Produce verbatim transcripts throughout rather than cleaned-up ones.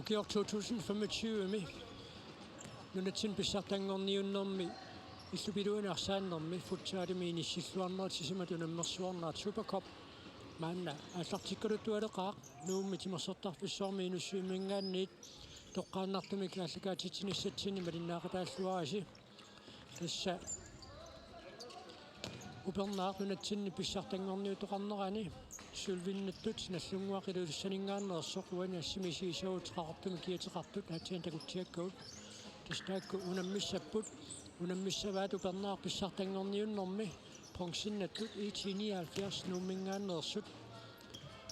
Ukioq to tusind femogtyve-mi nunatsinni pissartanngorniunnermi illup iluani arsaannermi futsalimi inissilluarnerisimasut unammersuarnerat Supercup maanna aallartikkaluttualeqaaq. Nuummi timersortarfissuarmi Inussivimminngaanniit toqqaannartumik aallakaatitsinissatsinni malinnaaqataalluarisi. Tassa Upernaaq nunatsinni pissartanngorniutoqarnerani sølvinnattut Nagdlunguaq Ilulissaninngaanneersoq uani assimi isigisavut teqaqartumik kiateqartut aatsaat takutsiakkagut. Tassa taakku unammissapput, unammissavaat Upernaaq pissartanngorniunnermi bronzinnattut I T nioghalvfjerds Nuumminngaanneersut.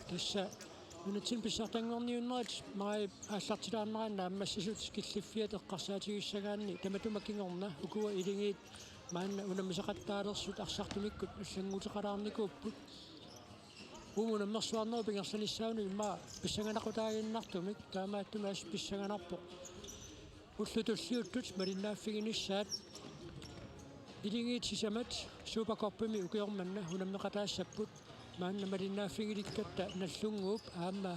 Tassa nunatsinni pissartanngorniunnerit maajip aallartilaarnerani naammassisut killiffiat eqqarsaatigissagaanni tamatuma kingorna ukua iligiit maanna unammisaqattaalersut arsartumikkut allannguuteqalaarnikuupput. Uuma unammersuarnerup ingerlanissaanut immaqa pissanganaqutaaginnartumik taamaattumik assut pissanganarpoq. Ullut tulliuttut malinnaaffiginissaat iligiit sisamat Supercuppimi ukioq manna unammeqataassapput. Maanna malinnaaffigilikkatta Nagdlunguup aamma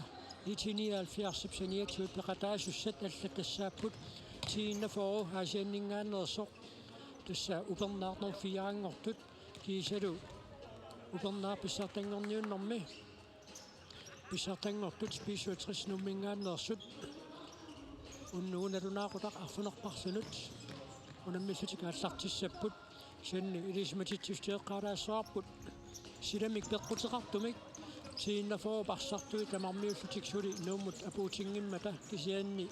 I T nioghalvfjerdsip saniatigut peqataasussat allat tassaapput T enogfyrre Aasianninngaanneersoq, tassa Upernaaq nummer fire-nngortut, kiisalu Upernaaq pissartanngorniunnermi pissartanngortut B syvogtres Nuumminngaanneersut. Unnugu nalunaaqutaq arfineq-marlunut unammillutik aallartissapput. Kisianni ilisimatitsissutigeqqaalaassavarput silamik peqquteqartumik T enogfyrrep arsartui tamarmiullutik suli Nuummut apuutinngimmata, kisianni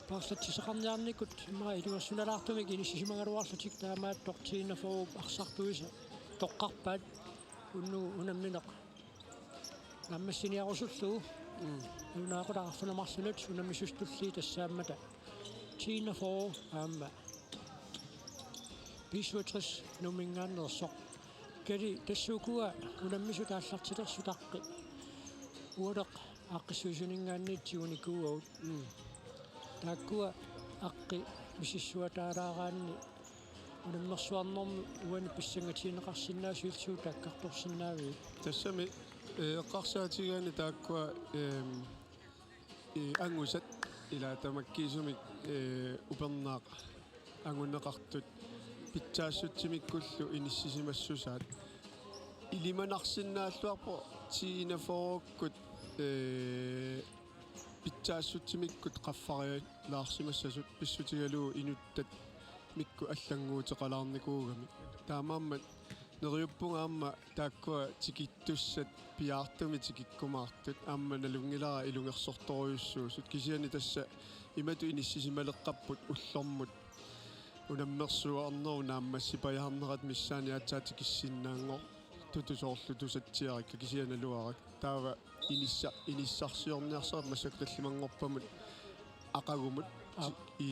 paarlatsissaqarniarnikkut immaqa ilungersunalaartumik inissisimagaluarlutik taamaattoq T enogfyrrep arsartuisa toqqarpaat unnugu unammineq naammassiniarusullugu. Mm. Nalunaaqutaq arfineq-marlunut unammisut tulliit tassaammata T enogfyrre aamma B syvogtres Nuumminngaanneersoq. Kali tassa ukua unammisut aallartilersut aqqi Ualeq Aaqqissuisuninngaanniit tigunikuuagut. Mm. Taakkua aqqi misissuataalaaraanni unammersuarnermi uani pissangatigineqarsinnaasut illit suut taakkartorsinnaavigit? Tassami, eh, eqqarsaatigigaanni taakkua, ehm, eh, angusat ilaa tamakkiisumik, eh, Upernaaq anguneqartut pitsaassutsimikkut inissisimassusaat. Ilimanarsinnaalluarpoq T enogfyrrekkut, eh, pitsaassutsimikkut qaffarialaarsimassasut pissutigalugu inuttat mikkut allannguuteqalaarnikuugamik. Taamaammat neriuppunga aamma taakkua tikittussat piaartumik tikikkumaartut aamma nalunngilara ilungersortorujussuusut. Kisianni tassa imatut inissisimaleqqapput ullormut unammersuarnerup naammassipajaarnerata missaani aatsaat tikissinnaanngortutut soorlu tusatsiarikka kisianni naluara. Taava inissa-, inissarsiorniarsaratta massakkut tallimanngorpamut aqagumut. Aap. I,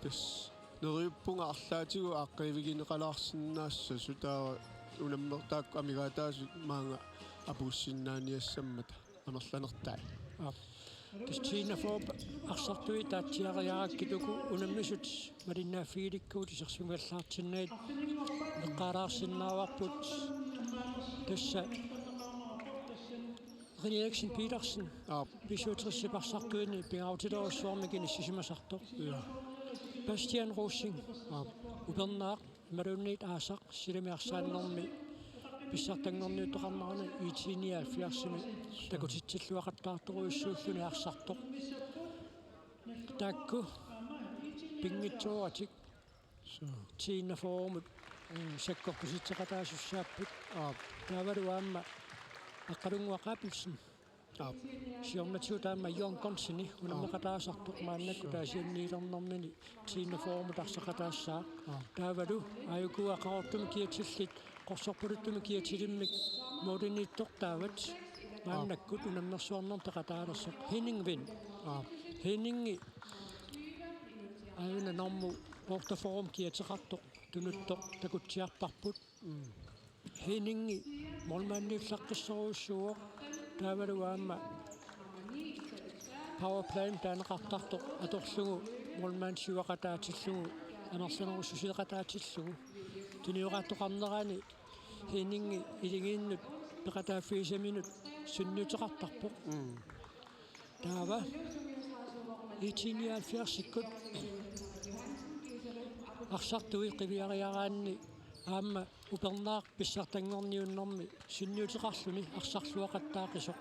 tassa neriuppunga arlaatigut aaqqiivigineqalaarsinnaassasut taava unammer-, taakku amigaataasut maanga apuussinnaaniassammata amerlanertai. Aap. Tassa T enogfyrrep arsartui taatsiariarakkit uku unammisut malinnaaffigilikkavut isersimallaartinnagit eqqaalaarsinnaavarput. Tassa René Eriksen Petersen. Aap. B syvogtresip arsartuini pingaarutilerujussuarmik inissisimasartoq. Ja. Bastian Rosing. Aap. Upernaaq imaluunniit aasaq silami arsaannermi pissartanngorniutoqarnerani I T nioghalvfjerdsimi takutitsilluaqattaartorujussuulluni arsartoq. Taakku pinngitsooratik. Suu. T enogfyrremut, eh, sakkortusitseqataasussaapput. Aap. Taavalu aamma Aqqalunnguaq Abelsen. Aap. Siornatigut aamma Jørgen Gonsenip unammeqataasartoq maannakkut, aap, Aasianniilernermini T enogfyrremut arsaqataassaaq. Aap. Taavalu aajukua Qaqortumi kiatillit qorsorpaluttumik kiatilimmik målimiittortaavat, aap, maannakkut unammersuarnermi peqataalersoq. Henning Wind. Aap. Henningi aajuna normu otteogfyrremut kiateqartoq tunuttoq takutsiarparput. Mm. Henningi målmandiullaqqissorujussuuvoq, taavalu aamma powerplaymik taaneqartartoq atorlugu målmandip siuaqataatillugu amerlanerussuseqataatillugu. Tuniugaattoqarnerani Henningi iligiinnut peqataaffigisaminut sunniuteqartarpoq. Mm. Taava I T nioghalvfjerdsikkut arsartui qiviariaraanni aamma upernaaq pissartanngorniunnermi sunniuteqarluni arsarluaqattaaqisoq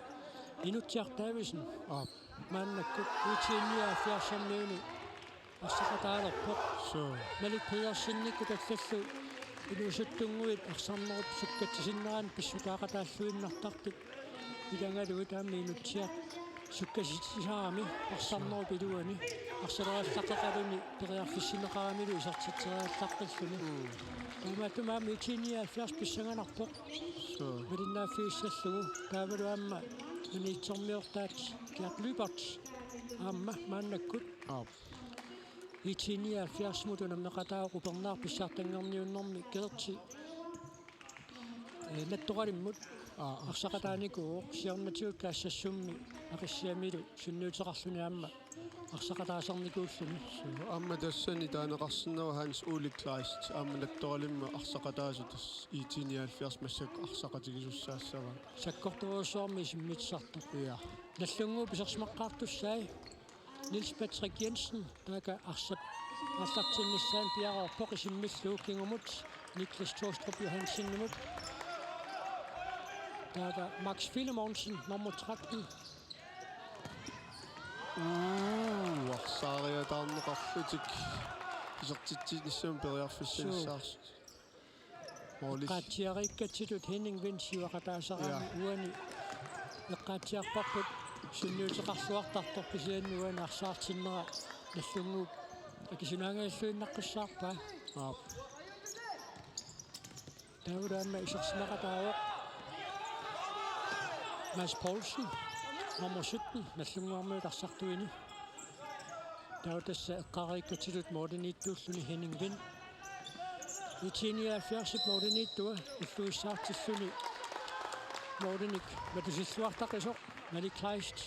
Inutsiaq Davidsen. Aap. Maannakkut I T nioghalvfjerdsermiuni arsaqataalerpoq. Suu. Malik Pedersenikkut tallallu inuusuttunnguit arsarnerup sukkatsisinnerani pissutaaqataalluinnartartut ilagaluit aamma Inutsiaq sukkasitsisarami arsarnerup iluani arsaleriallaqqeqaluni periarfissinneqaramilu isertitseriallaqqilluni. Mm. Taamaattumik aamma I T nioghalvfjerds pissanganarpoq. Suu. Malinnaaffigissallugu taavalu aamma Maniitsormiortaat Gert Lyberth aamma maannakkut. Aap. I T nioghalvfjerds-imut unammeqataavoq upernaaq pissartanngorniunnermi Gerti, eh, Nattoralimmut. Aa, aa. Arsaqataanikuuvoq siornatigut Kaassassummi Aqissiamilu sunniuteqarluni aamma arsaqataasarnikuulluni. Suu, aamma tassani taaneqarsinnaavoq Hans Ole Kleist, aamma Nattoralimmut arsaqataasoq, tassa I T nioghalvfjerds massakkut arsaqatigisussaassavaa. Sakkortuujussuarmik isimmitsisartoq. Ja. Nallunnguup isersimaqqaartussai Niels Patrick Jensen, taakku arsap aallartinnissaanut piareerpoq, isimmillugu kingumut Niklas Thorstrup Johansenimut. Taava Max Filemonsen, nummer tretten. Uu, arsaariataarneqarlutik isertitsinissamut periarfissanissaarsi. Suu. Målis. Eqqaatsiariikkatsitut Henning Vind siuaqataasarami. Ja. Uani eqqaatsiarparput sunniuteqarluartartoq, kisianni uani arsaartinnera Nallunnguup akisunaangajalluinnaqqissaarpaa. Aap. Taavalu aamma isersimaqataavoq Mads Poulsen, nummer sytten, Nallunnguarmiut arsartuini. Taava tassa eqqaariikkatsitut målimiittuulluni Henning Vind. I T nioghalvfjerdsip målimiittua ulluissaartilluni målimik matusilluartaqisoq Malik Kleist.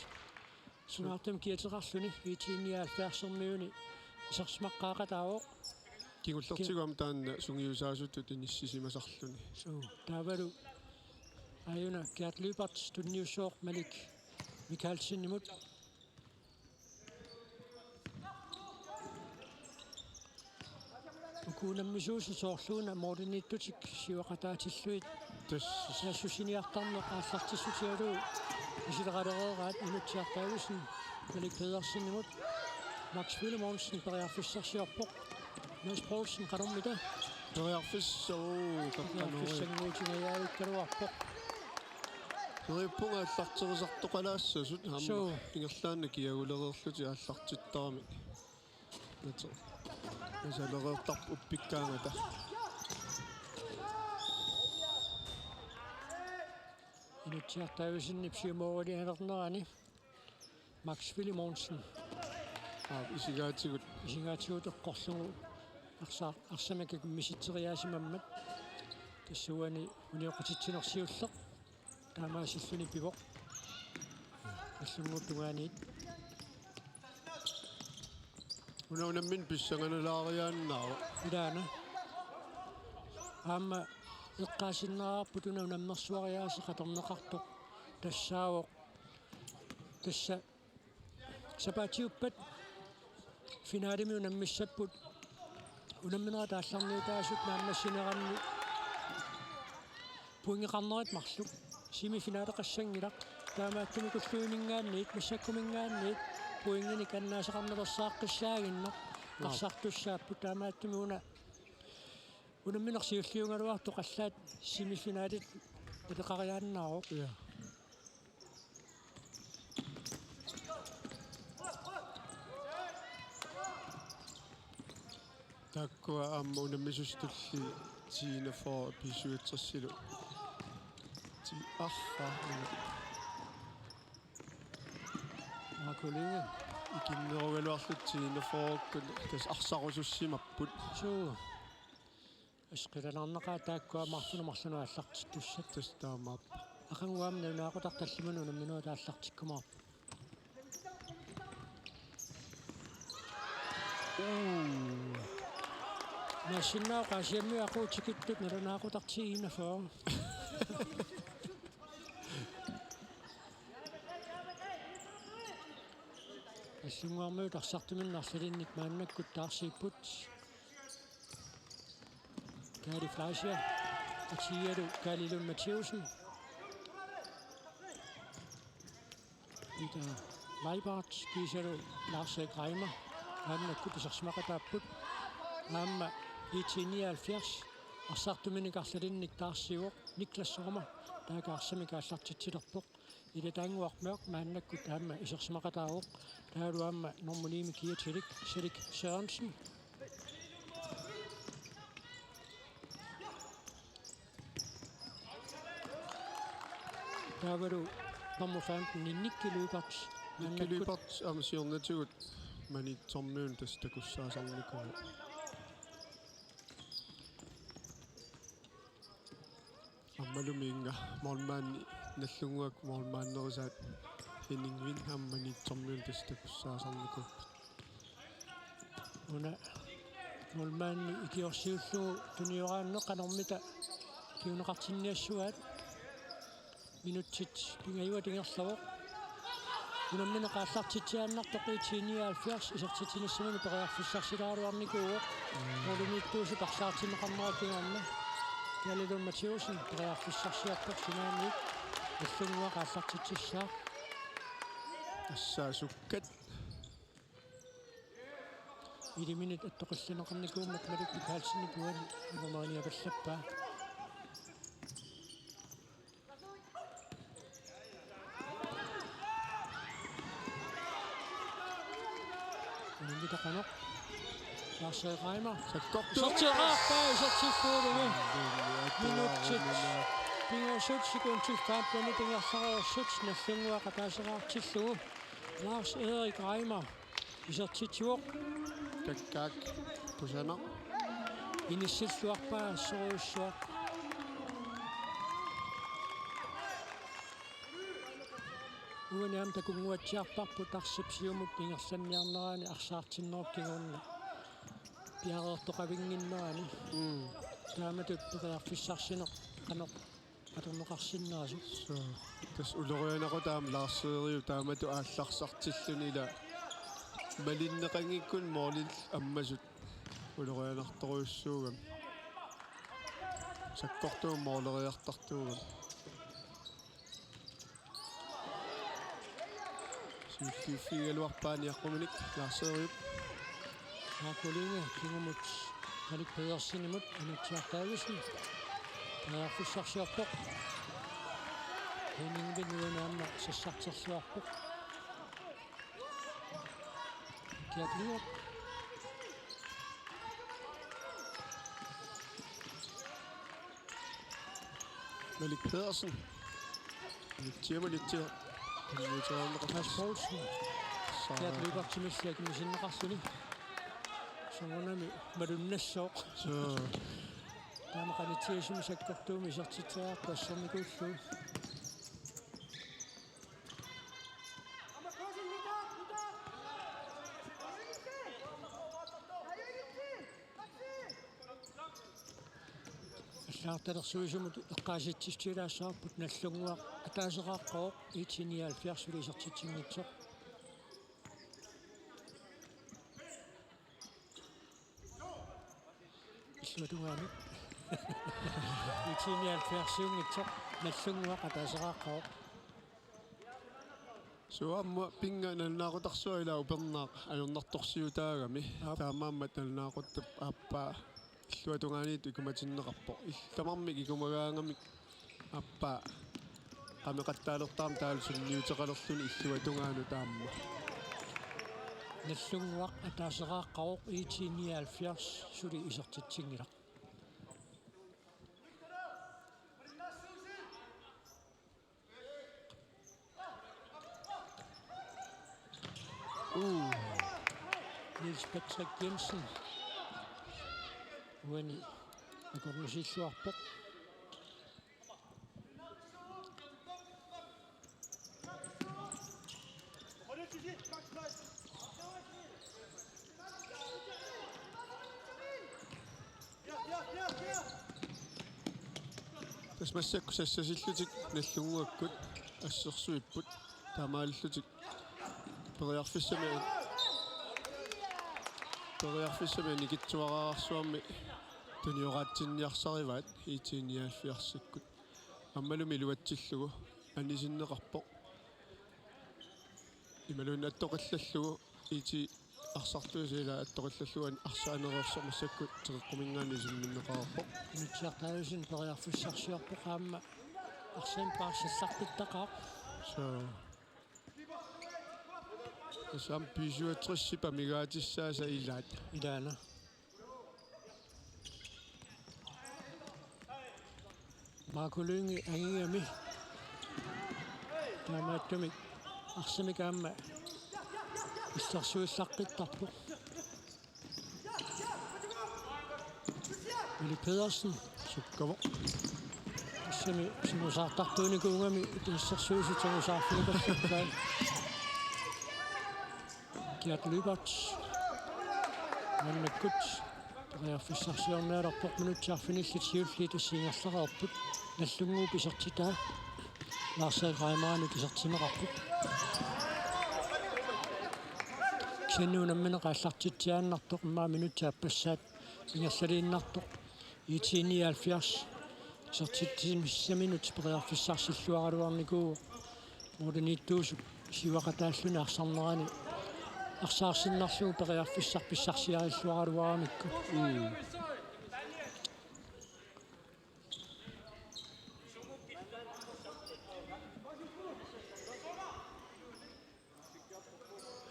Sunaartumik kiateqarluni I T nioghalvfjerdsermiuni isersimaqqaaqataavoq. Kingullertigut aamma taanna sungiusaasutut inissisimasarluni. Suu, taavalu aajuna Gert Lyberth tunniussooq Malik Mikaelsenimut. Uku unammisuusut soorluuna målimiittutik siuaqataatillugit. Tassa. Saassussiniartarneq aallartissutigalugu isileraalereeraat Inutsiaq Davidsen Malik Pedersenimut. Max Filemonsen periarfissarsiorpoq. Mads Poulsen, qanormita? Periarfissaq, uu, qaqqanori. Periarfissannguutingajavikkaluarpoq. Neriuppunga aallarterisartoqalaassasut aamma. Suu. Ingerlaannaq kiagulereerlutik aallartittarami. Natu. Nasalereertarput uppikkaangata. Inutsiaq Davidsenip siumoorilialernerani Max Filemonsen. Aap, isigaatigut. Isigaatigut eqqorlugu arsa-, arsamik misitseriaasimammat. Tassuani unioqqutitsineq siulleq taamaasilluni pivoq. Nallunnguup tungaaniit. Una unammineq pissanganalaariaannaavoq. Ilaana. Aamma eqqaasinnaavarput una unammersuariaaseq atorneqartoq tassaavoq. Tassa sapaatiuppat finalemi unammissapput unamminerat aallarniutaasut naammassineranni pointeqarnerit marluk semifinaleqassanngilaq. Taamaattumik ulluinngaanniit, massakkuminngaanniit pointinik annaasaqarneqassaaqqissaaginnaq. Aap. Arsartussaapput, taamaattumik una unammineq siulliugaluartoq allaat semifinalit naleqariaannaavoq. Ja. Taakkua aamma unammisutulli T enogfyrre B syvogtresilu. Ti-, arra. Aa, kollega. Ikinnerugaluarlutik T enogfyrrekkut tassa arsarusussimapput. Suu. Asqilanarnaqaaq taakkua marlunut marlunut aallartittussat. Tassa taamaappoq. Aqaguami nalunaaqutaq tallimanut unamminerup aallartikkumaarpoq. Uu. Naassinnaavoq Aasianni aquutikitsut nalunaaqutaq T enogfyrre. Nagdlunguarmiut arsartuminnik arlalinnik maannakkut taarsiipput. Kaali Fleischer, atialu Kaali Lund Mathæussen. Peter Leibart, kiisalu Lars Erik Reimer, maannakkut isersimaqataapput. Aamma IT nioghalvfjerds, arsartuminnik arlalinnik taarsiivoq Niklas Sommer, taakku arsamik aallartitsilerpoq. Ilataannguaq Mørch maannakkut aamma isersimaqataavoq, taavalu aamma nummer ni-mi kiatilik, Selik Sørensen. Taavalu nummer femten, Nicky Lyberth. Nicky Lyberth, aamma siornatigut Maniitsormiunut tassa takussaasarnikuuvoq. Aammaluminnga målmandi, Nagdlunguakkut målmanderisaat Henning Wind aamma Maniitsormiunut tassa takussaasarnikuupput. Una målmandi ikiorsiullugu tunioraanni qanormita kinguneqartinniassuaat. Minutsit pingajuat ingerlavoq. Unammineq aallartitsiaannartoq IT nioghalvfjerds isertitsinissaminut periarfissarsilaaraluarnikuuvoq. Målimiittuusup arsaartinneqarnera kingorna Kaali Lund Mathæussen periarfissarsiorpoq sinaaniit. Nagdlunguaq aallartitsissaaq. Tassa sukkat. Iliminit attoqqinneqarnikuummat Malik Mikaelsenip uani nummer ni-iapallappaa. Unammita qanoq. Lars Reimer. Sakkortuumik. Isertitseriarpaa, isertitseriarpaa. Minutsit pingasut sekundit femten ingerlareersut Nagdlunguaq ataaseraartillugu. Lars Erik Reimer isertitsivoq. Kakkaak kusanaq. Inissilluarpaa assorujussuaq. Uani aamma takunnguatsiarparput arsap siumut ingerlanniarnerani arsaartinnerup kingorna piareertoqavinnginnerani. Mm. Taamatut periarfissarsineq qanoq atorneqarsinnaasoq. Suu. Tassa ulorianaqutaaq aamma Lars Eriup taamatut aallarsartilluni ila malinneqanngikkuni målillu ammasut ulorianartorujussuugami. Sakkortuumik måleriartartuugami. Siulliuffigigaluarpaa niaqquminik Lars Eriup. Marco Lynge kingumut Malik Pedersenimut, Anutsiaq Davidsen. Periarfissarsiorpoq. Henning Wind uani aamma sassarterluarpoq. Gert Lyrup. Malik Pedersen. Littia, Littia. Mads Poulsen. Saa. Gert Lyberthimilli akimmisinneqarluni. Soorunami malunnassooq. Suu. Taama qanitsigisumik sakkortuumik isertitseriarpaa assornikuullugu. Allagartalersuisumut eqqaasitsissutigilaassavarput Nagdlunguaq ataaseqaaqqavoq IT nioghalvfjerds suli isertitsinngitsoq. Illuatungaanut. IT nioghalvfjerdsiunngitsoq Nagdlunguaq ataaseqaaqqavoq. Suu, aamma pinnga nalunaaqutaq ila upernaaq ajornartorsiutaagami. Aap. Taamaammat nalunaaquttap aappaa illuatungaaniittoq ikumatinneqarpoq. Ill-, tamarmik ikumagaangamik aappaa qanoq eqqartaalertarami taavalu sunniuteqalerluni illuatungaanut aamma. Nagdlunguaq ataaseqaaqqavoq IT nioghalvfjerds suli isertitsinngilaq. Uu. Niels Patrick Jensen. Uani akornusilluarpoq. Tassa massakkut sassasillutik Nagdlunguakkut assersuipput, taamaalillutik Periarfissami, periarfissami annikitsuararsuarmi tunioraatsinniarsarivaat I T nioghalvfjerdsikkut. Aammalumi iluatsillugu anisinneqarpoq. Imaluunniit attoqallallugu I T arsartuisa ila attoqallallugu arsaaneroorsormassakkut teqeqquminngaanniit isimminneqarpoq. Inutsiartaajusin periarfissarsiorpoq aamma arsaannik paarsillartittaqaaq. So. Tassa aamma B syvogtres-ip amigaatissaasa ilaat. Ilaana. Marco Lynge angigami. Taamaattumik arsamik aamma illersuillaqqittarpoq. Malik Pedersen sukkavoq. Tassami sungiusaartartuunikuugami illersuisut sungiusaarfigilerlukkaat. Gerd Lyberth. Maannakkut periarfissarsiornialerpoq, minutsit arfinillit siulliit tassa ingerlareerput. Nagdlunguup isertitaa Lars-Erik Reimeranip isertinneqarpoq. Kisianni unammineq aallartitsiaannartoq, immaqa minutsit aappassaat ingerlaliinnartoq. I T nioghalvfjerds isertitsimissaminut periarfissarsilluaraluarnikuuvoq. Mooriniittuusup siuaqataalluni arsarnerani arsaarsinnarlugu periarfissaq pissarsiarilluaraluaramikku. Mm.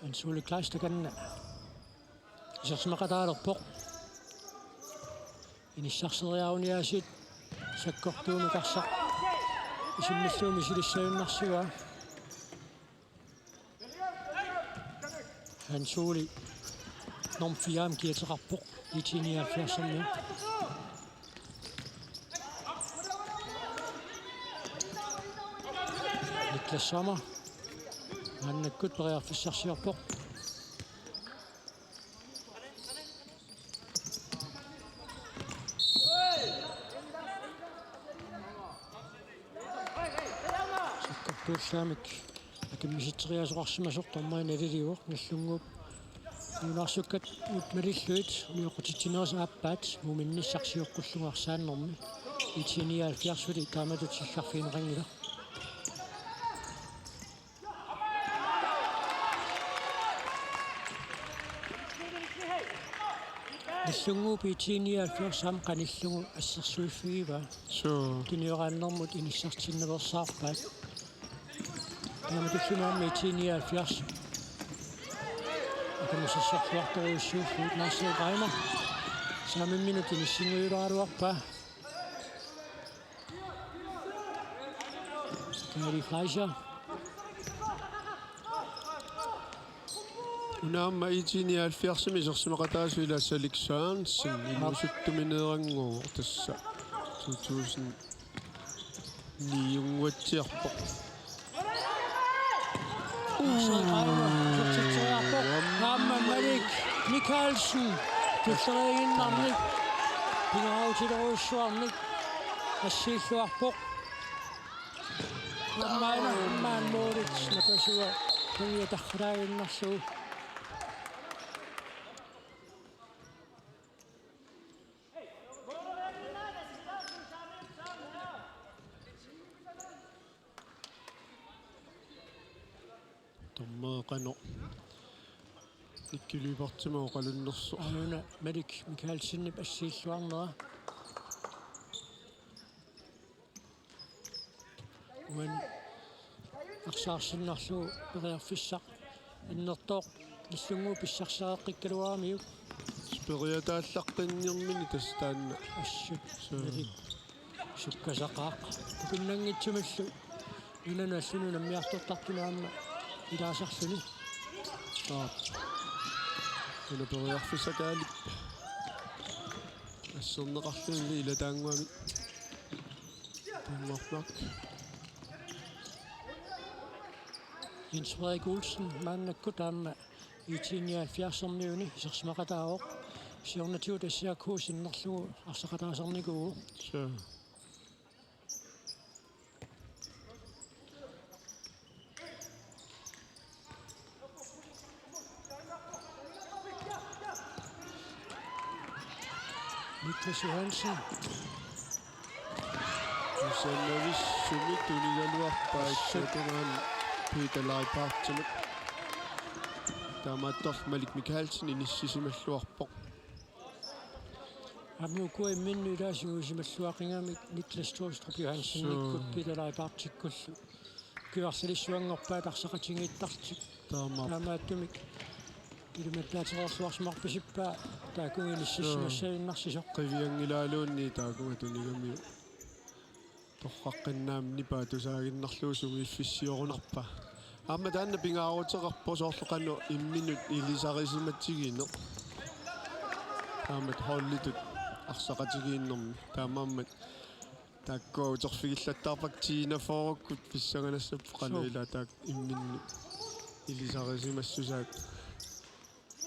Hans Ole Kleist takanna isersimaqataalerpoq. Inissarseriaruniaasiit sakkortuumik arsaq isimmillugu misilissagunarsuaa. Hans Ole nummer fire-mik kiateqarpoq I T nioghalvfjerds-ermiut. Niklas Sommer. Maannakkut periarfissarsiorpoq. Sakkortuullaamik akimmisitseriaasoqarsimasoq dommeri nalilivoq. Nagdlunguup uniorsukkat uut malillugit unioqqutitsinerisa aappaat muuminnissaq sioqqullugu arsaannermi. I T nioghalvfjerds-uli taamatut sillarfigineqanngilaq. Nagdlunguup I T nioghalvfjerds aamma qanillugu assersuiffigivaa. Suu. Tunioraannermut inissartinnaveersaarpaat. Taamatullumi aamma I T nioghalvfjerds akamusersorluartorujussuullugit. Marcel Reimer saamimminut inissinngujuleraluarpaa. Kari Fleischer. Una aamma I T nioghalvfjerds-imi isersimaqataasut ila Salik Sørensen inuusuttumineerannguuvoq, tassa to tusind ni-unnguatsiarpoq. Aamma Malik Mikaelsen tulleriiginnarnik pingaarutilerujussuarnik assiilluarpoq. Aamma aamma målit napasua tungia tarralaaginnarlugu. Dommeri qanoq Nikki Lyberthimut oqalunnersoq. Aana Malik Mikaelsenip assiilluarnera. Uani arsaarsinnarlugu periarfissaq annertooq Nagdlunguup pissarsereqqikkaluaramiuk. Periataallaqqinniarmini tassa taanna. Assut. Suu. Malik sukkasaqaaq. Tupinnanngitsumillu. Nunanut allunut unammiartortartunut aamma ilaasarluni. Aap. Una periarfissaq Kaalip asserneqarluni ilataannguamik. Tunngornak. Jens Frederik Olsen maannakkut aamma I T nioghalvfjerds-ermiuni isersimaqataavoq. Siornatigut S A K sinnerlugu arsaqataasarnikuuvoq. Suu. Niklas Johansen. Tusannavissumik tunigaluarpaa. Assut. Tungaanut Peter Leibartimut. Taamaattorli Malik Mikaelsen inissisimalluarpoq. Aamma ukua imminnut ilaat siusimalluaqigamik Niklas Tolstrup Johansenikkut, suu, Peter Leibartikkullu. Ukiut arlalissuanngorpaat arsaqatigiittarlutik. Taamaappoq. Taamaattumik ilimattaatereerluarsimarpisippaa taakkununnga inissisimassaaginnarsisoq. Qivianngilaaluunniit taakkununnga tunigamiuk. Torraqqinnaammi nipaa tusaaginnarlugu sungiuffissioorunarpaa. Aamma taanna pingaaruteqarpoq soorlu qanoq imminut ilisarisimatigineq. Aamma holditut arsaqatigiinnermi. Taamaammat taakkua uterfigillattaarpakka tiinafoorukkut pissanganassapput qanoq, suu, ilaa taakku imminnut ilisarisimassusaat.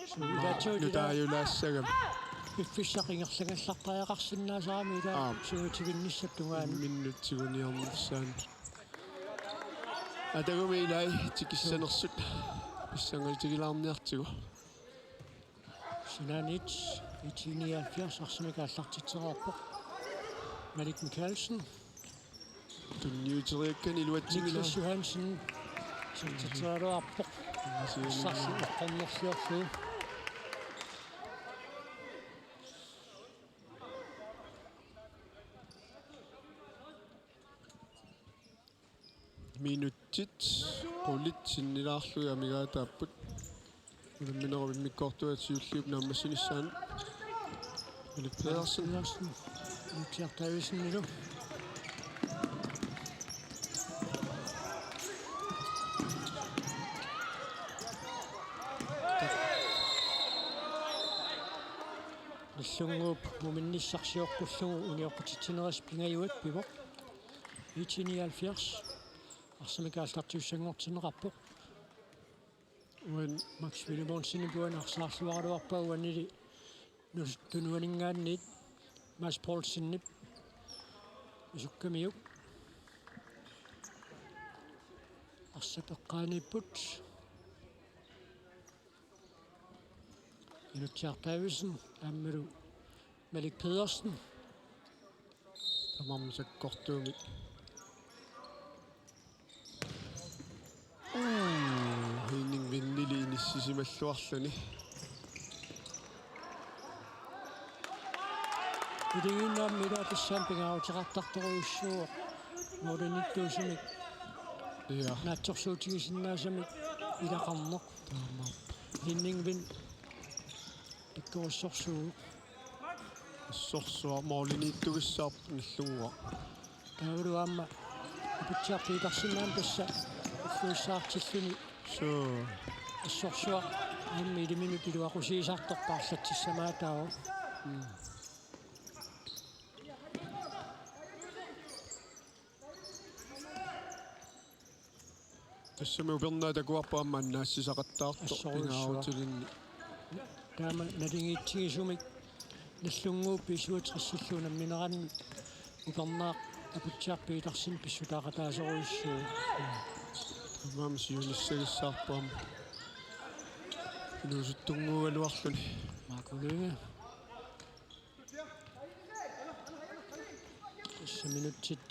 Suu, ilaatigut ilaa nutaajulaassagami. Piffissaq ingerlagallartariaqarsinnaasarami ilaa, aap, suutivinnissap tungaanut. Imminnut tiguniarnissaanut. Atagumi ilai tikissanersut. Suu. Pissangalitigilaarniartigu. Sinaaniit I T nioghalvfjerds arsamik aallartitsereerpoq. Malik Mikaelsen. Tunniuteriakkani iluatsinngilaa. Niklas Johansen. Isertitseriaraluarpoq. Arsarlu eqqornerliorlugu. Minutsit qulit sinnilaarlugit amigaataapput. Unamminerup immikkoortuata siulliup naammassinissaanut. Malik Pedersen. Pedersen. Inutsiartaavissinnilu. Nallunnguup muminnissaq sioqqullugu unioqqutitsinerisa pingajuat pivoq. I T nioghalvfjerds. Arsamik aallartiussanngortinneqarpoq. Uani Max Filemonsenip uani arsaarluaraluarpaa, uanili nus-, tunuaninngaanniit Mads Poulsenip. Isukkamiuk. Arsap eqqaaniipput. Inutsiartaavissin aammalu Malik Pedersen. Tamarmik sakkortuumik. Uu, Henning Vindili inissisimalluarluni. Iligiinnarmi ilaa tassaana pingaaruteqartartorujussuuvoq målimiittuusumik. Ja. Naatsorsuutigisinnaasamik ilaqarneq. Taamaappoq. Henning Vind. Takkurissorsuuvoq. Assorsuaq målimiittugissaarpoq Nallunnguaq. Taavalu aamma Aputsiaq Petersen aamma tassa ulluissaartilluni. Suu. Assorsuaq aamma iliminut iluaqusiisartoq paarlatsissamaataavoq. Mm. Tassami upernaaq takuarput aamma annaassisaqattaartoq. Assorujussuaq. Pingaarutilinnik. Taama naligiitsigisumik Nallunnguup B syvogtresillu unammineranni upernaaq Aputsiaq Petersen pissutaaqataasorujussuuvoq. Taamaammat siunissagissaarpoq aamma inuusuttunnguugaluarluni. Marco Lynge. Tassa minutsit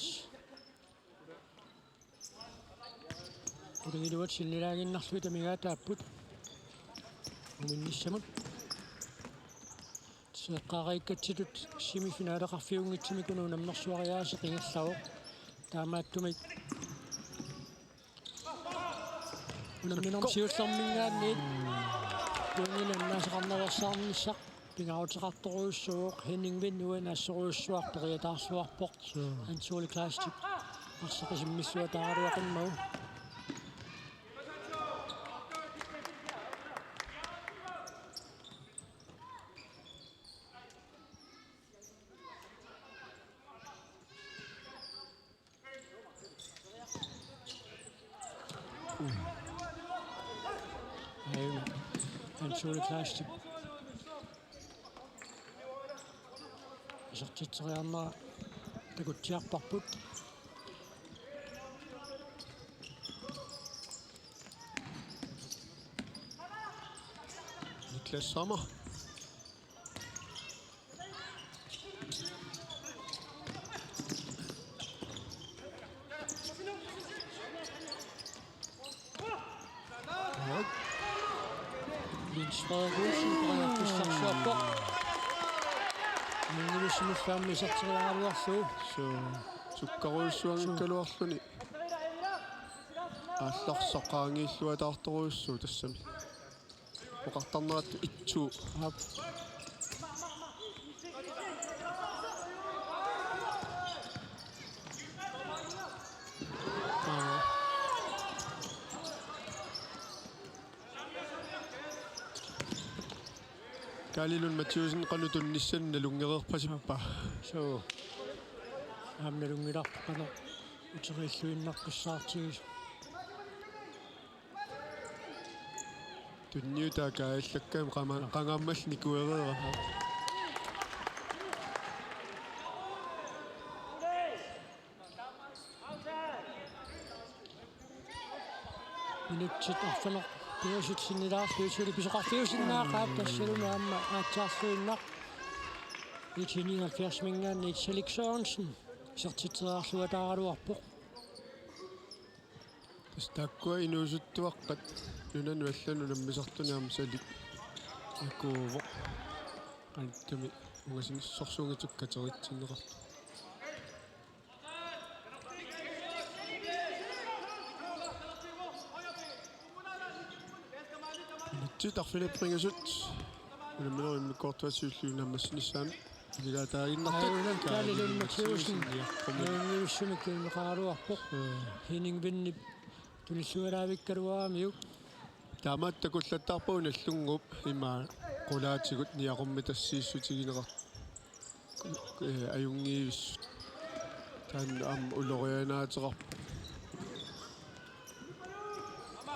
qulingiluat sinnilaaginnarlugit amigaataapput muminnissamut. Tassa eqqaariikkatsitut semifinaleqarfiunngitsumik una unammersuariaaseq ingerlavoq. Taamaattumik unamminermi siullerminngaanniit pointinik annaasaqarnaveersaarnissaq pingaaruteqartorujussuuvoq. Henning Vind uani assorujussuaq periataarluarpoq. Suu. Hans Ole Kleistip arsaq isimmilluataaraluaqimmagu. Aajuna Hans Ole Kleistip isertitseriarnera takutsiarparput. Niklas Sommer. Frederik Olsen, periarfissarsiorpoq. Mingilussimillu aamma iserteriaraluarlugu. Suu, sukkarujussuanngikkaluarluni. Aallarsaq qaangiilluataartorujussuuvoq tassami. Oqartarnerat itsu. Aap. Aa. Kaali Lund Mathiussen, qanoq tunnissanik nalunngereerpasippa? Suu. Aamma nalunngilarput qanoq uteriilluinnaqqissaartigisoq. Tunniutaa kaajallakkami qama-, qangaammalli nikuereerami. Minutsit arfineq-pingasut sinnilaarlugit suli pisoqarfiusinnaaqaat, tassalumi aamma aatsaarluinnaq. IT nioghalvfjerdsiminngaanniit Salik Sørensen isertitseriarluataaraluarpoq. Tassa taakkua inuusuttuaqqat nunanut allanut unammisartuni aamma Salik akuuvoq. Qanittumi ungasinissarsuunngitsoq kateritsinneqartoq. Minutsit arfineq-pingasut. Unamminerup immikkoortuata siulliup naammassinissaanut. Iligaataaginnartut. Aajuna Kaali Lund Mathiussen. Niunngivissunik kiinneqaraluarpoq. Mm. Henning Vennip tunillualaavikkaluaramiuk. Taamaattoq takullattaarpagut Nagdlunguup ima qulaatigut niaqormitassiissutigineqar-, eh, ajunngivissut. Taanna aamma ulorianaateqarpoq.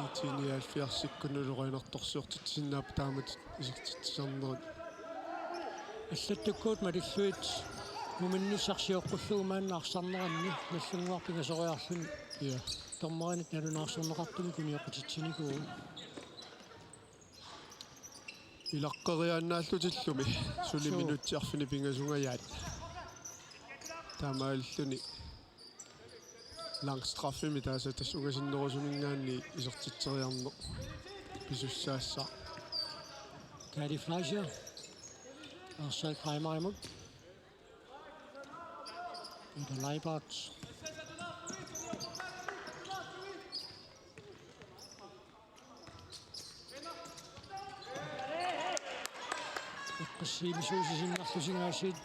IT nioghalvfjerdsikkunni ulorianartorsiortitsisinnaapput taamatut isertitsisarnerit. Allattukkut malillugit muminnissaq sioqqullugu maanna arsarneranni Nagdlunguaq pingasoriarluni. Ja. Dommerinit nalunaarsorneqartumik unioqqutitsinikuuvoq. Ilaqqeriaannaallutillumi suli. Suu. Minutsit arfineq-pingasungajaat. Taamaalilluni langstraffimik taasa tassa ungasinnerusuminngaanniit isertitseriarneq pisussaassaaq. Kaali Fleischer. Arsaq Reimerimut. Peter Leibert. Eqqissisimasussinnaarlusinngaasiit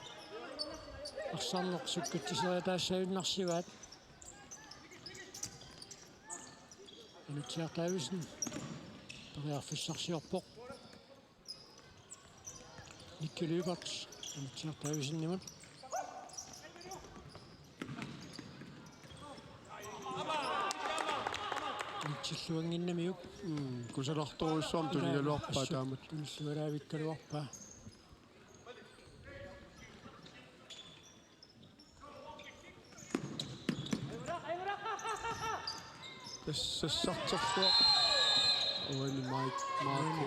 arsarneq sukkatsiseriataassagunarsivaat. Anutsiaq Davidsen periarfissarsiorpoq. Nikki Lyberth, Anutsiaq Davidsenimut. Anitsilluannginnamiuk. Mm, kusanartorujussuarmik tunigaluarpaa. Assut taamatut. Tunillualaavikkaluarpaa. Tassa sassarterluaq. Uani Mike, Marco,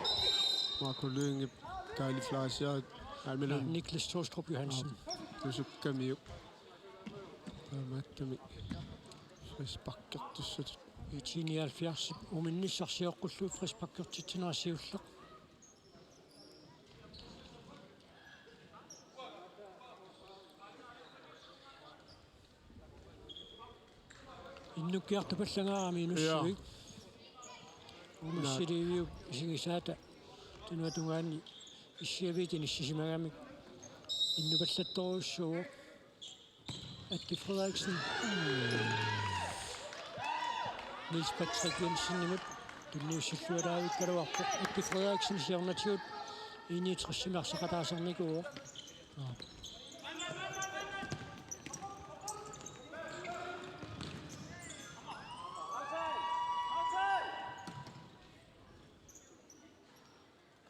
Marco Lyngep, Kaali Fleischer, Almilun. Niklas Tostrup Johansen. Tusukkamiuk. Taamaattumik frisparkertussatut. IT nioghalvfjerdsip muminnissaq sioqqullugu frisparkertitsinera siulleq. Innukkiartupallagaara minutsit. Ja. Uummassiliiviup isigisaata tunuatungaani issiaviit inissisimagamik innupallattorujussuuvoq. Atki Frederiksen. Niels Patrick Jensenimut tunniussillualaavikkaluarpoq. Atki Frederiksen siornatigut I niogtresimi arsaqataasarnikuuvoq.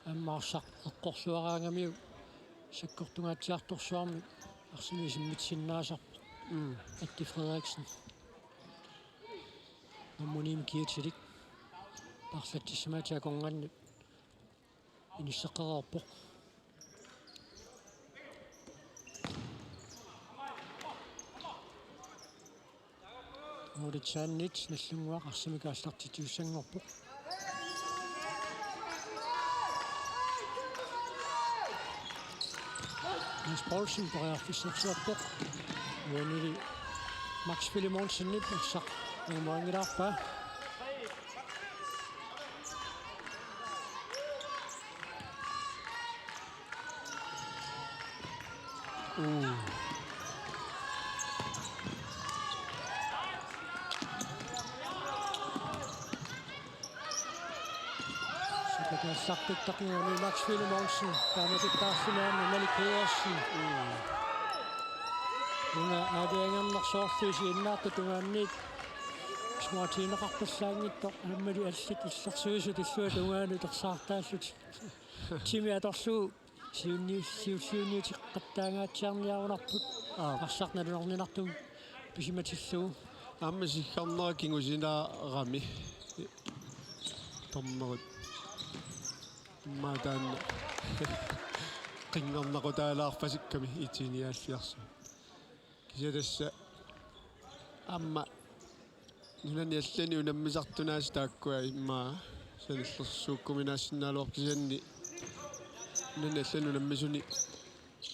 Aamma arsaq eqqorluaraangamiuk sakkortungaatsiartorsuarmik arsamik isimmitsisinnaasarpoq. Mm. Atki Frederiksen. Nummer ni-mik kiatilik. Paarlatsissamaatip akornanni inisseqqareerpoq. Nuulitsaannit Nagdlunguaq arsamik aallartitsissanngorpoq. Mads Poulsen periarfissarsiorpoq. Uanili Max Filemonsenip arsaq angumerinngilaarpaa. Uu. Sukataassaqqittarnguani Max Filemonsen, taamatuttaarluni aamma Malik Pedersen. Una aalajangernersoorlusi innaartut tungaanniit smuatiineqarpallaanngitsoq, aammali allat illersuisut illuatungaanut ersaartaallutik. Timi atorlugu siunni-, siulliunniuteqattaangaatsiarniarunarput. Aap. Arsaq nalunarninartumik pisimatillugu. Aamma siggarnera kingusinaarami. Dommerit. Immaqa taanna qinngernaqutaalaaqqasikkami itiiniaalliarsu. Kisianni tassa aamma nunani allani unammisartunaasut taakkua immaqa sanillersuukkuminaassinnaaluarput, kisianni nunani allani unammisuni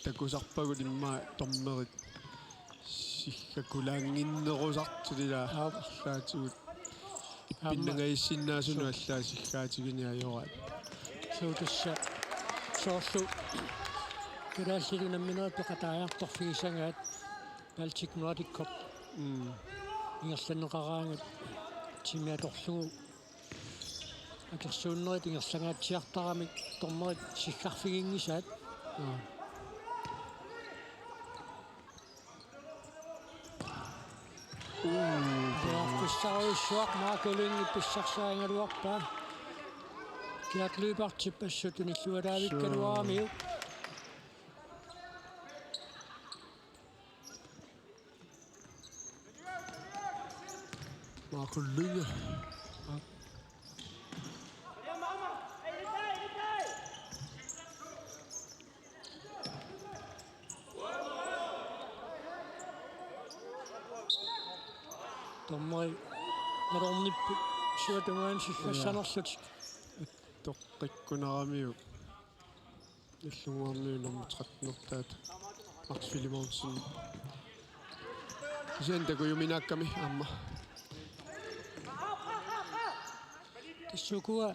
takusarpagut immaqa dommerit siggakulaannginnerusartut ilaa. Aap. Arlaatigut. Aamma. Ippinnangajassinnaasuni allaat siggaatigineq ajoraat. Suu, tassa soorlu kalaallit unamminerit peqataajartorfigisagaat Baltic Nordic Cup. Mm. Ingerlanneqaraangat timi atorlugu akersuunnerit ingerlangaatsiartaramik dommerit siggarfiginngisaat. Aa. Uu. Periarfissarujussuaq, Marco Lynge pissarsiarigaluarpaa. Gert Lyberthip assut unillualaavikkaluaramiuk. Marco Lynge. Dommerit nalornipput suatungaani siffassanerlutik. Toqqikkunaramiuk. Illunnguarmiut nummer tretten-ertaat Max Filemonsen. Kisianni takujuminaakkami aamma. Tassa ukua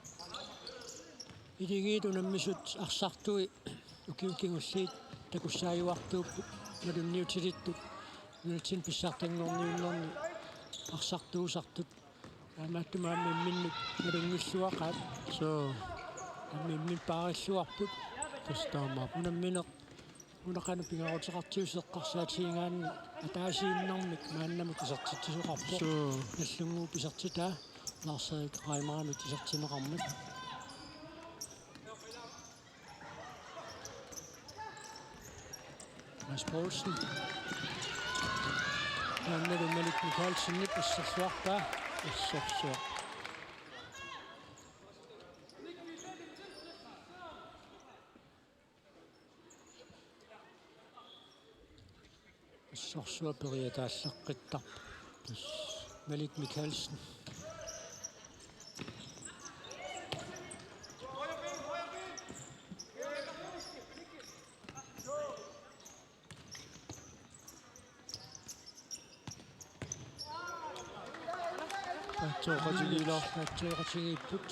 iligiit unammisut arsartui ukiut kingulliit takussaajuartuupput nalunniutilittut nunatsinni pissartanngorniunnerni arsartuusartut. Taamaattumik aamma imminnut nalunngilluaqaat. Suu. Aamma imminnut paarilluarput. Tassa taamaappoq. Unammineq una qanoq pingaaruteqartigisoq eqqarsaatigigaanni ataasiinnarmik maannamut isertitsisoqarpoq. Suu. Nallunnguup isertitaa Lars-Erik Reimerimit isertinneqarmat. Mads Poulsen. Taannalu Malik Mikaelsenip assersuarpaa. Assersuaq. Assersuaq periataallaqqittarpoq. Malik Mikaelsen. Tatsooqatigiilaa. Tatsooqatigiipput.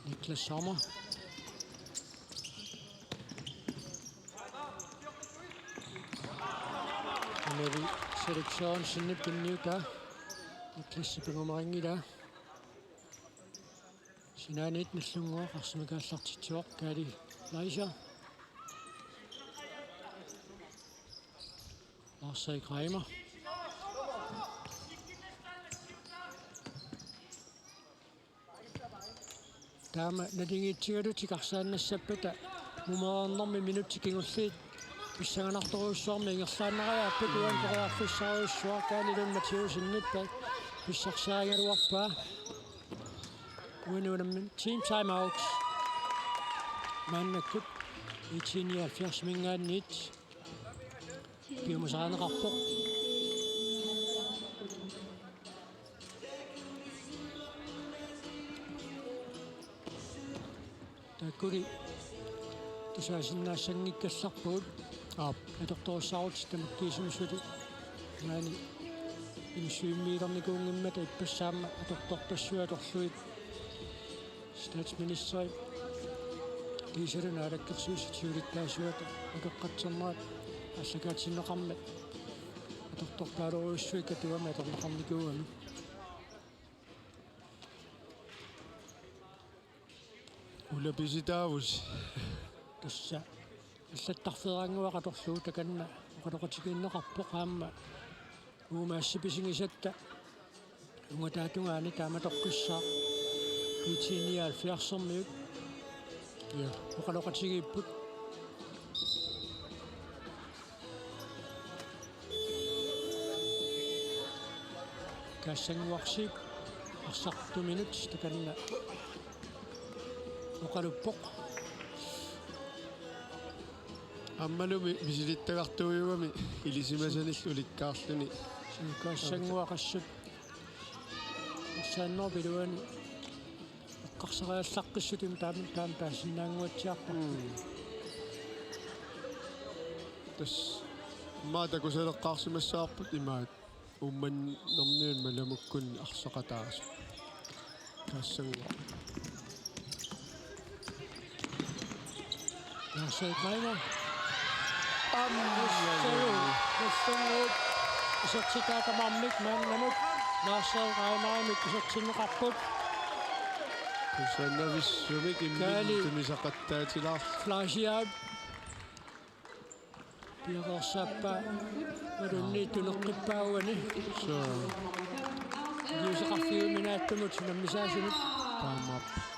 Niklas Sommer. Anali selektionsinni pinniutaa. Niklas pingumarinngilaat. Sinaaniit Nallunnguaq arsamik aallartitsivoq, Kaali Fleischer. Lars-Erik Reimer. Taama naligiitsigalutik arsaannassappata mumereernermi minutsit kingulliit pissanganartorujussuarmik ingerlaannariarput, uani periarfissarujussuaq Kaali Lund Mathæusenip pissarsiarigaluarpaa. Uani unammin team timeout. Maannakkut IT nioghalvfjerdsiminngaanniit piumasarineqarpoq. Taakkuli tusaasinnaassanngikkallarpugut. Aap. Atortorissaarutit tamakkiisumik suli. Maani inissuimmiilernikuunngimmata ippassaq aamma atortorpassuit atorlugit. Statsministeri kiisalu naalakkersuisut siulittaasuata akeqqatsernerat aallakaatinneqarmat atortortaalerujussuit Katuami atorneqarnikuugami. Ulapisitaavusi. Tassa allattarfeeraannguaq atorlugu takanna oqaloqatigiinneqarpoq aamma uumaassipisigisatta ungataatungaani taamatoqqissaaq IT nioghalvfjerdsermiut. Ja. Oqaloqatigiipput. Kaassannguarsiip arsartuminut takanna oqaluppoq. Aammalumi misilittagartuujugami ilisimasanillu ulikkaarluni. Suu, kaassannguaq assut. Assaannerup iluani eqqarsariallaqqissutimi taama, taama taasinnaannguatsiarpoq. Mm. Tassa maani takusaleqqaarsimassavarput imaat Uummannamiunit Malamukkunni arsaqataasut. Kaassannguaq. Lars-Erik Reimer. Aamma. Salu. Nallunnguup isertitaa tamarmik maannamut Lars-Erik Reimerimik isertinneqarput. Tusannavissumik imminut Kaali tunisaqattaatilaarluni. Fleischer. Piareersaappaa. Malunni tuneqqippaa uani. Suu. Iliuuseqarfiuminaattumut unammisaasunut. Taamaappoq.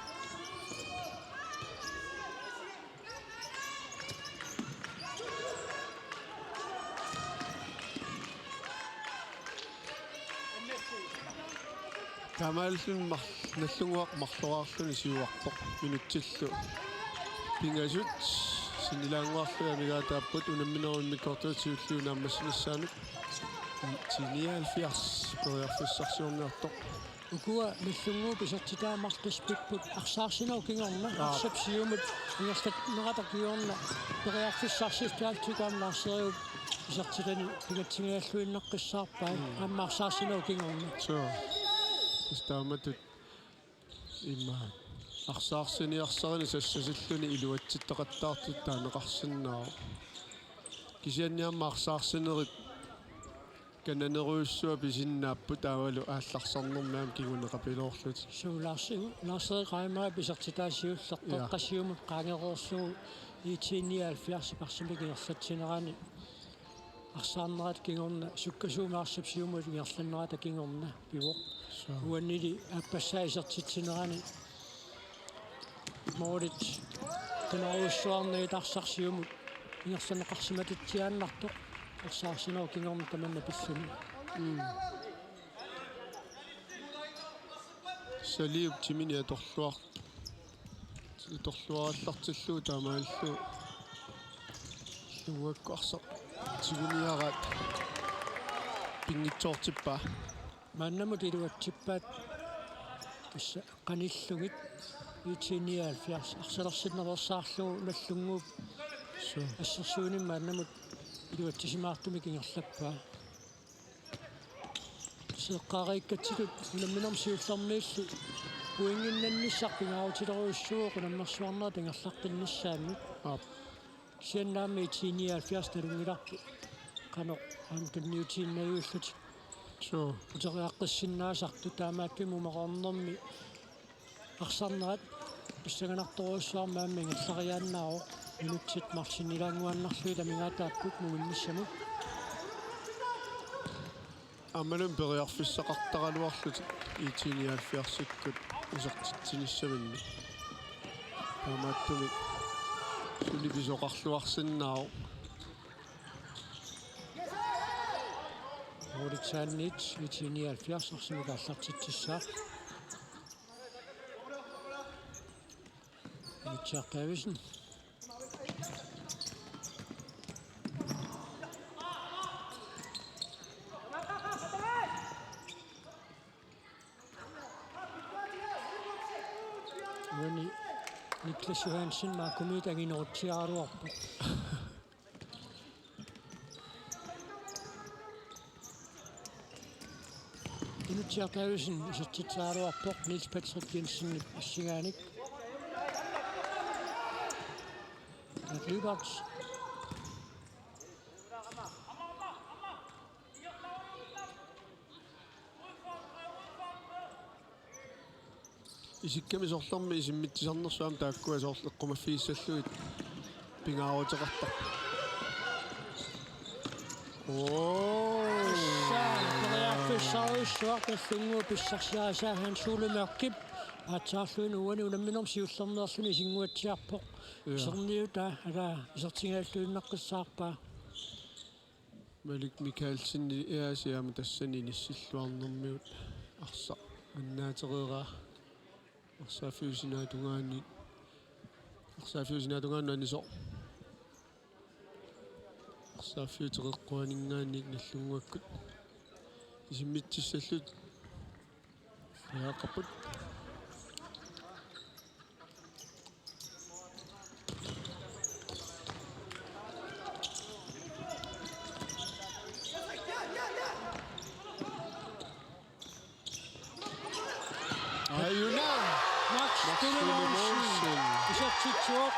Taamaalilluni mar-, Nallunnguaq marloraarluni siuarpoq minutsillu pingasut sinnilaannguarlugit amigaataapput unamminerup immikkoortuata siulliup naammassinissaanut. IT nioghalvfjerds periarfissarsiorniartoq. Ukua Nallunnguup isertitaa marluk taspipput arsaarsinerup kingorna. Aap. Arsap siumut ingerlannerata kingorna periarfissarsiorniartoq aamma Lars-Eriup isertitani pingatsigigalluinnaqqissaarpai. Mm. Aamma arsaarsinerup kingorna. Suu. Tassa taamatut ima arsaarsinersarinit sassasilluni iluatsittoqattaartutut taaneqarsinnaavoq. Kisianni aamma arsaarsinerit kananerujussuaq pisinnaapput taavalu aallarsarnermi aamma kinguneqapiloorlutik. Suu, Lars-, Lars-Erik Reimerip isertitaa siulleq. Ja. Qeqqata siumut qaangereerlugu IT nioghalvfjerdsip arsamik ingerlatsinerani arsaarnerata kingorna, sukkasuumik arsap siumut ingerlannerata kingorna pivoq. Suu. Uannili aappassaa isertitsinerani målit qinerujussuarnagit arsaq siumut ingerlanneqarsimatitsiaannartoq arsaarsinerup kingorna tamanna pilluni. Mm. Saliup timini atorluar-, atorluarallartillugu taamaalillugu illuakkut arsaq tiguniaraat pinngitsoortippaa. Maannamut iluatsippaat tassa qanillugit IT nioghalvfjerds arsalersinnaveersaarlugu Nallunnguup. Suu. Assersuunimi maannamut iluatsisimaartumik ingerlappaa. Seeqqaariikkatsitut unamminermi siullermiilli pointinnannissaq pingaarutilerujussuuvoq unammersuarnerat ingerlaqqinnissaanut. Aap. Kisianni aamma IT nioghalvfjerds nalunngilarput qanoq aamma tunniutiinnaviullutik. Suu. Uteriaqqissinnaasartut taamaattumik umaroornermi arsarnerat pissanganartorujussuarmik aamma ingerlariaannaavoq minutsit marluk sinnilaannguaannarlugit amigaataapput muminnissamut. Aammalumi periarfissaqartaraluarlutik IT nioghalvfjerdsikkut isertitsinissaminnut. Taamaattumik suli pisoqarluarsinnaavoq. Målitsaanniit IT nioghalvfjerds arsamik aallartitsissaaq. Jack Davidsen. Uani Niklas Johansen, Marco Miit anginerutsiaraluarpoq. Inutsiaq Davidsen isertitseraluarpoq Niels Patrick Jensenip assingaanik. Lyberth. Isikkamik sorlermi isimmitsisarnersut aamma taakkua soorlu eqqumaffigissallugit pingaaruteqartarput. Oo. Tassa periarfissarujussuaq Nagdlunguup pissarsiarisaataa Hans Ole Mørkip aatsaarluinnaq uani unamminermi siullermeerluni isinnguatsiarpoq. Ja. Iserniutaa, ala, isertigalluinnaqqissaarpaa. Malik Mikaelsen, ja, siamu tassani inissilluarnermigut arsaq annaatereeraa. Arsaaffiup sinaatungaani, arsaaffiup sinaatungaani anisoq. Arsaaffiup teqeqquaninngaanniit Nagdlunguakkut isimmitsissallutik periarfissaqarput. Ajuna. Max Max Tune Tune Mogensen. Mogensen. Isertitsivoq.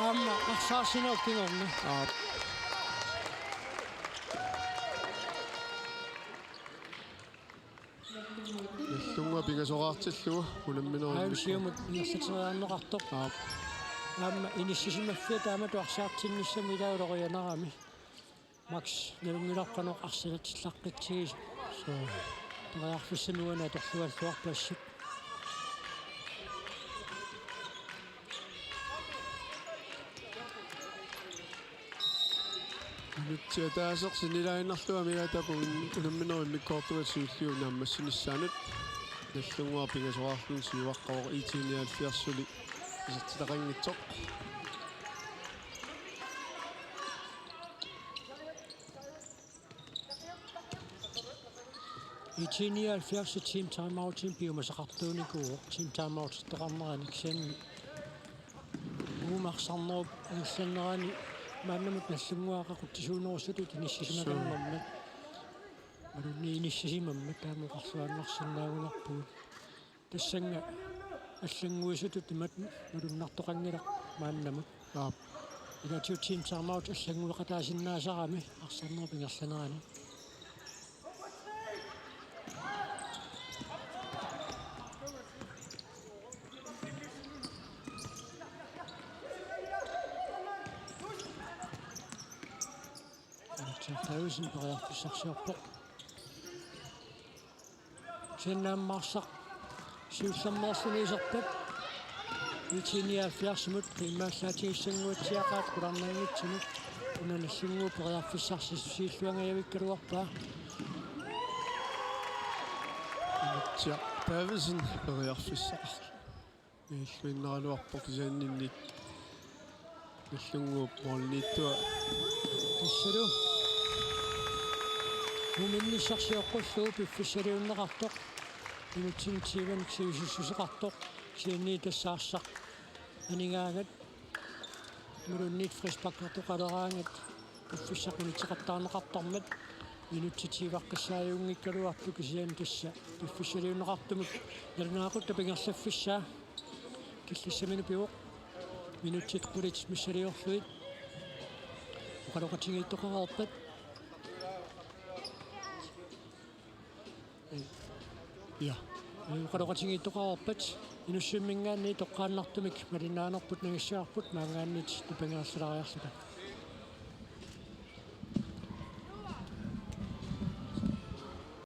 Aamma arsaarsinerup kingorna. Aap. Nagdlunguaq pingasoraartillugu unamminerup. Aajuna siumut ingerlateriaanneqartoq. Aap. Aamma inissisimaffiat taamatut arsaartinnissamut ilaa ulorianarami. Max nalunngilarput qanoq arsaatillaqqitsigisoq. Suu. Periarfissamik uani atorlugalluarput assut. Minutsit ataaseq sinnilaannarlugu amigaataapput unamminerup immikkoortuata siulliup naammassinissaanut. Nagdlunguaq pingasoraarluni siuaqqavoq, IT nioghalvfjerdsili isertitaqanngitsoq. IT nioghalvfjerds team timeoutinik piumasaqartuunikuuvoq, team timeoutertoqarnerani, kisianni uuma arsarnerup ingerlanerani maannamut Nagdlunguaq aqutsisuunerussatut inissisimakannermat. Suu. Malunnit inissisimammat taama oqarluaannarsinnaagunarpugut. Tassannga allannguisutut imatut malunnartoqanngilaq maannamut. Aap. Ilaatigut team timeout allanngueqataasinnaasarami arsarnerup ingerlanerani. Alexander Davidsen periarfissarsiorpoq. Kisianni aamma arsaq siullermeerluni iserpat. IT nioghalvfjerdsimut qiimmaallaatigissanguatsiaqaat qularnanngitsumik. Una Nagdlunguup periarfissarsiorlugu angajavikkaluarpaa. Inutsiaq Davidsen periarfissaqarlugu. Illuinnaraluarpoq kisianninnik Nagdlunguup måliniittua. Tassalu. Uminnissarsioqqullugu piffissaliunneqartoq. Minutsinik tyvenik sivisussuseqartoq. Kisianni tassa arsaq anigaangat. Imaluunniit frisparkertoqaleraangat. Piffissaq unitseqattaarneqartarmat. Minutsit tyveqqissaajunngikkaluarput kisianni tassa piffissaliunneqartumut nalunaaqutaq ingerlaffissaa. Killissaminut pivoq. Minutsit qulit missiliorlugit. Oqaloqatigiittoqareerpat. Ja. Oqaloqatigiittoqareerpat. Inussivimminngaanniit toqqaannartumik malinnaanerput nangissiarput maanngaanniit tupinngaallalaariarluta.